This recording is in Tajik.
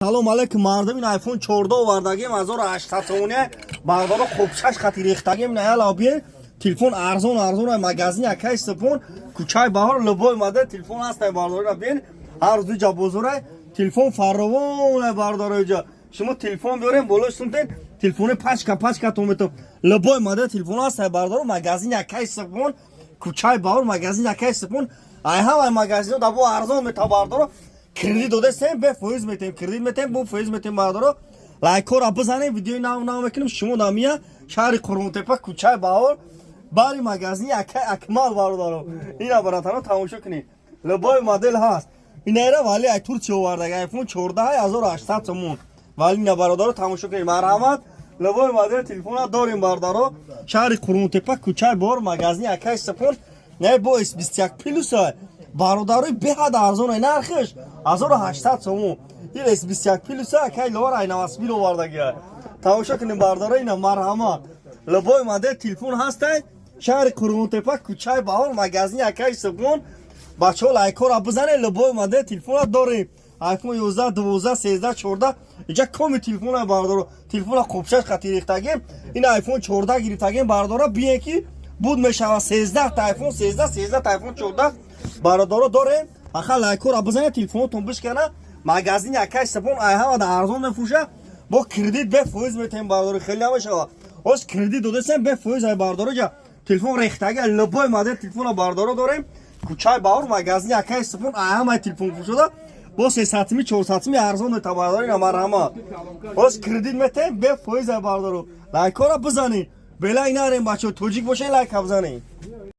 Салом алейкум, мардум. Ин iPhone 14 овардагим, 1800 сомони, бардоро. Қопчаш хати рехтагим на бие. Телефон арзон, арзон. Магазин Акай Супон, кӯчаи Баҳор, любой модель телефон ҳаст, бардоро. Биен, ҳар рӯз ҷа бозора телефон фаровон, бардоро. Ҷа шумо телефон биёрем, болои сумтен телефони пачка пачка тон метон. Любой модель телефон ҳаст, бардоро. Магазин Акай Супон, кӯчаи Баҳор, магазин Акай Супон. Ай ҳамаи магазино да бо арзон мета, бардоро. Кредит додастем, бе фоиз метем, кредит метем, бо фоиз метем. Бардоро, лайкора бизанем, видеои нав нав мекунем. Шумо намия шаҳри Қурғонтепа, кӯчаи Баҳор, бари магазини Акай Акмал. Бародаро, ина, баратано, тамошо кунед, любой модель ҳаст. Инайра вали ай Турция овардаг, iPhone 14, 1800 сомон. Вали ина, бародаро, тамошо кунед, марҳамат, любой модель телефона дорем, бародаро. Шаҳри Қурғонтепа, кӯчаи Баҳор, магазини Акай Супон. Не бо S21 плюс, бародарои, беҳад арзон, нархш 1800 сомон. Ин S21 плюс акай ловар ай Новосибир овардагия. Тамошо кунем, бародаро, ина, марҳамат, любой модель телефон ҳастай. Шаҳри Қурғонтепа, кӯчаи Баҳор, магазини Акай Супон. Бачаҳо, лайкора бизанед, любой модель телефона дорем. iPhone 11, 12, 13, 14, инҷа коми телефона, бародаро. Телефона қопшаш хати рехтагем. Ин iPhone 14 гирифтагем, бародаро. Бие ки буд мешава 13 та iPhone 13, 13 та iPhone 14, бародаро, дорем. Аха, лайкора бизанед, телефонотон бишкана. Магазини Акай Супон ай ҳамада арзон мефурӯша. Бо кредит бе фоиз метаем, бародаро, хеле намешава. Оз кредит додасем, бе фоиз ай, бародаро. Ҷа телефон рехтага, любой модель телефона, бародаро, дорем. Кӯчаи Баҳор, магазини Акай Супон, ай ҳамаи телефон фурӯшода бо 300-ми, 400-ми арзон мета, бародаро. Ина, марҳамат, оз кредит метаем, бе фоиз ай, бародаро. Лайкора бизанед, белай нарем, бачаҳо, тоҷик бошед, лайка бизанед.